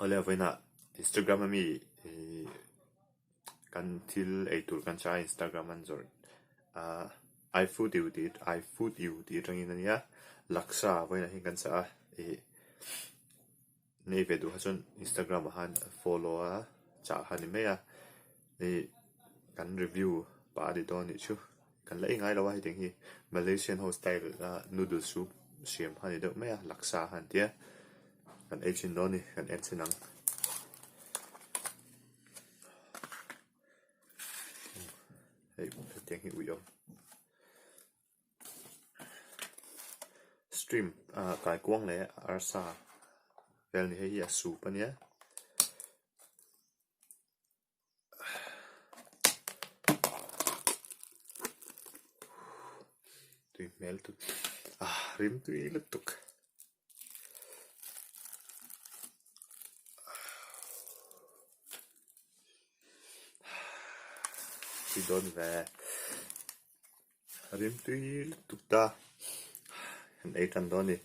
Awle vawiinah Instagram ami ihh kan thil ei tur kan hria a Instagram an zawrh ahh I food you tih I food you tih atangin a nia laksa vawiinah hian kan chah a ih nei ve duh kha chuan Instagram ah khan follow a chah kha a ni mai a ih kan review pah a ni dawn anih chu kan la ei ngai lo a hetiang hi Malaysian ho style a noodle soup siam kha a ni deuh mai a laksa kha an tia kan ei chhin dawn a ni kan en chhin ang. Hei hetiang hi ui awm. Stream ah kaikuang leh arsa vel ni hei hi a soup a nia. Tui hmel tut ah rim tui lutuk. Tui dawn ve. Rim tui lutuk ta an ei tan dawn a ni.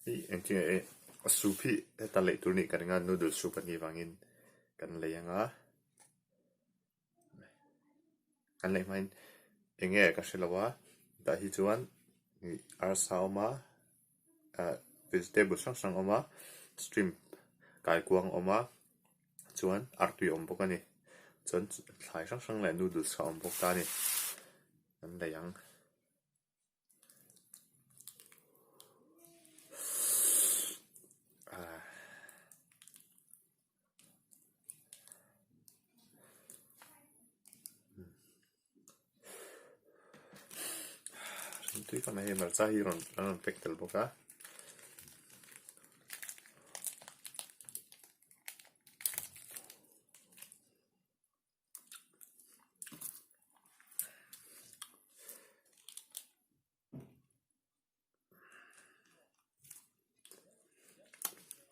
Hei engtin nge ei a soup hi heta leih tur a nih ka ring a noodle soup a nih vangin kan lei ang a. Kan lei hmain eng nge ka hre lo a tah hi chuan ih arsa a awm a ah vegetable hrang hrang a awm a shrimp kaikuang a awm a chuan artui a awm bawk a ni chuan thlai hrang hrang leh noodles kha a awm bawk ta a ni an lei ang. Tui ka mai hei hmarcha hi rawn an rawn pack tel bawk a.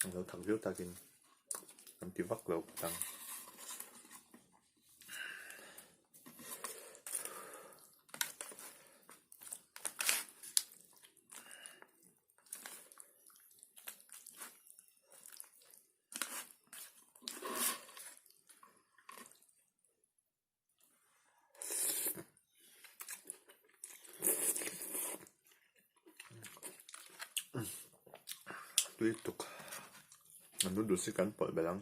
An lo thak viau takin an ti vak lo phawt ang. Tui tuk a noodles hi kan pawlh belh ang.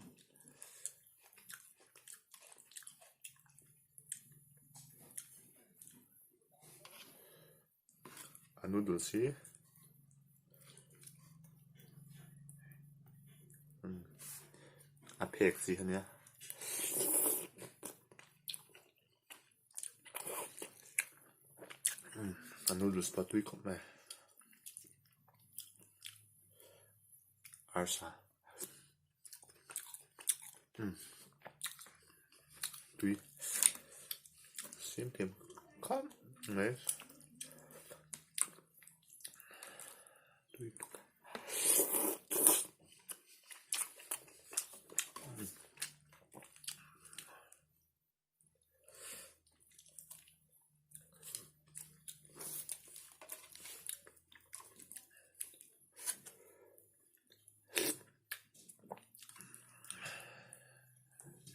A noodles hi a phek chi a nia. A noodles pawh a tui khawp mai. Arsa. Tui siam thiam khawp mai tui tuk.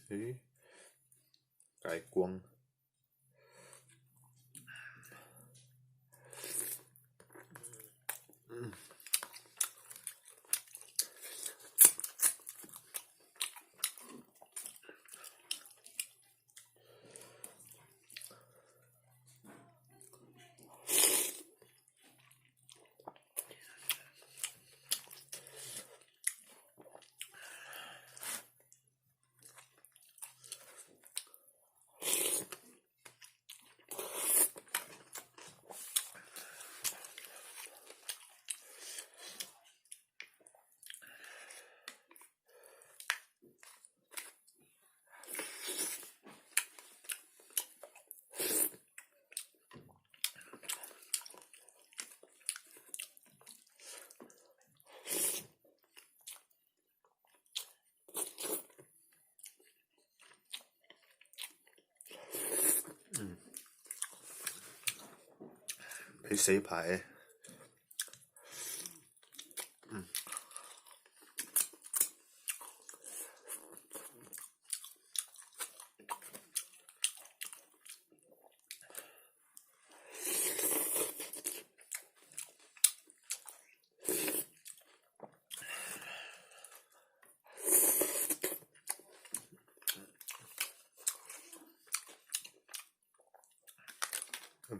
Hei kaikuang. Beisei phah e.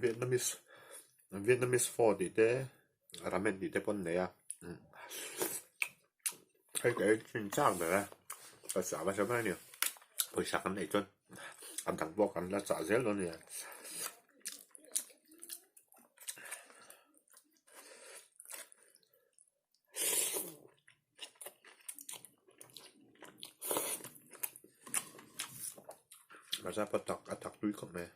Vietnamese Vietnamese pho tih te ramen tih te pawh an nei a hei ka ei thin chak ber a ka chah hmasa ber a ni pawisa kan neih chuan a dang pawh kan la chah zel dawn a ni. Hmarcha pawh tak a tak tui khawp mai.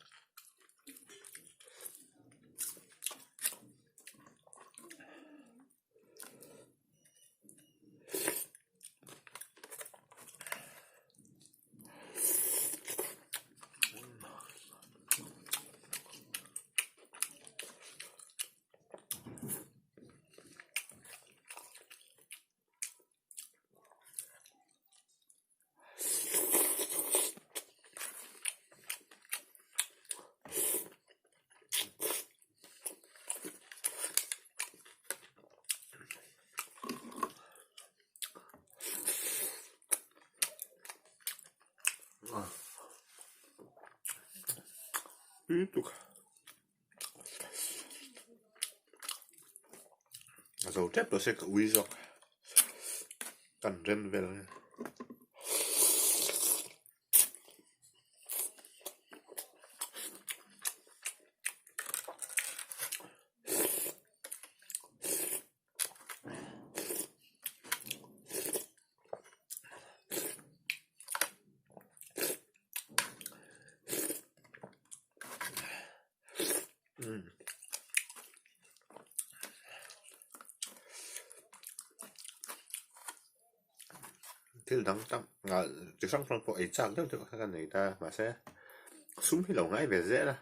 Tui tuk. A zo tep tawh se ka ui zawk kan rem vel ang e. Thil dang tam ah chi hrang hrang pawh ei chak deuh deuh kha ka nei ta mahse sum hi lo ngai ve zel a.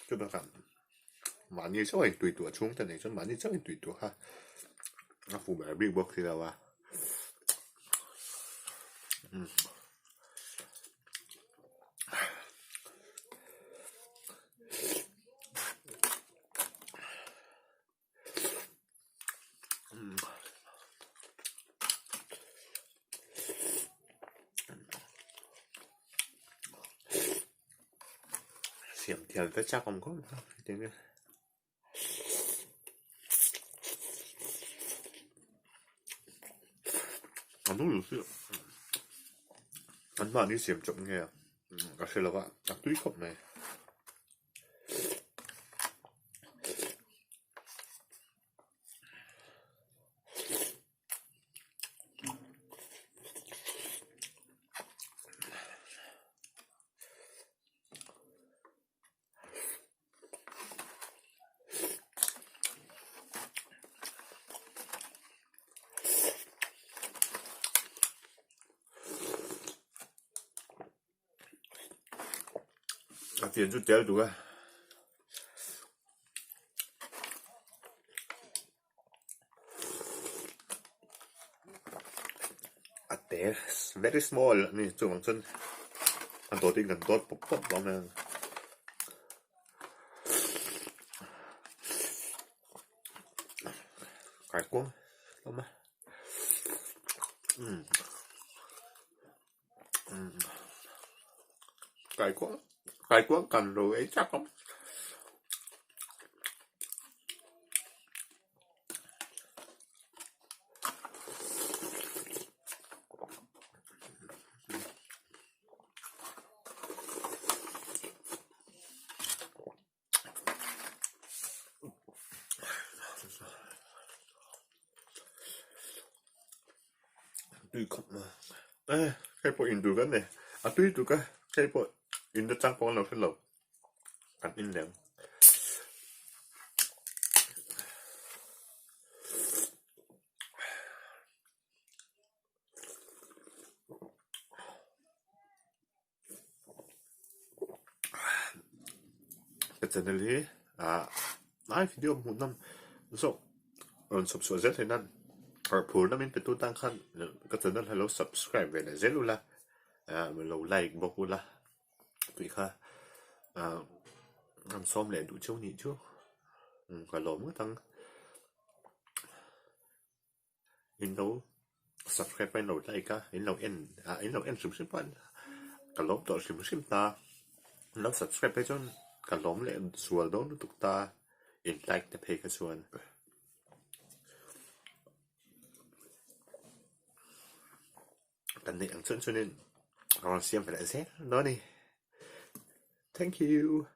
Chu bakah mahni chauh a intui tuah chhung te nei chuan mahni chauh a intui tuah kha a fuh ber bik bawk si lo a. Siam thiam te chak awm khawp mai hetiang hian. A noodles hi an mahni siam chawp nge a ka hre lo va a tui khawp mai. A fian chu tel duh a. A te very small a ni chuvang chuan a dawt in kan dawt pawp pawp bawk a. Kaikuang hlawm a umm. Kaikuang kaikuang kan lo ei chak awm. Tui khawp mai e hei pawh in tur kan nei a tui tuk a hei pawh in nachang pawh an lo hre lo kan in leh ang. Ka channel hi ah hnai video hmuh nawm zawk rawn chhawp chhuah zel theih nan phur na min pe tu tan khan ka channel hi lo subscribe ve leh zel ula ah lo like bawk ula tih kha ah an sawm leh duh cheu nih chu ka lawm ngawt ang. In lo subscribe a in lo like a in lo en ah in lo en hrim hrim pawh a. Ka lawm tawh hrim hrim ta. An lo subscribe phei chuan ka lawm leh zual dawn lutuk ta. In like te phei kha chuan. Kan neih ang chuan chuanin rawn siam ve leh zel dawn a ni. Thank you.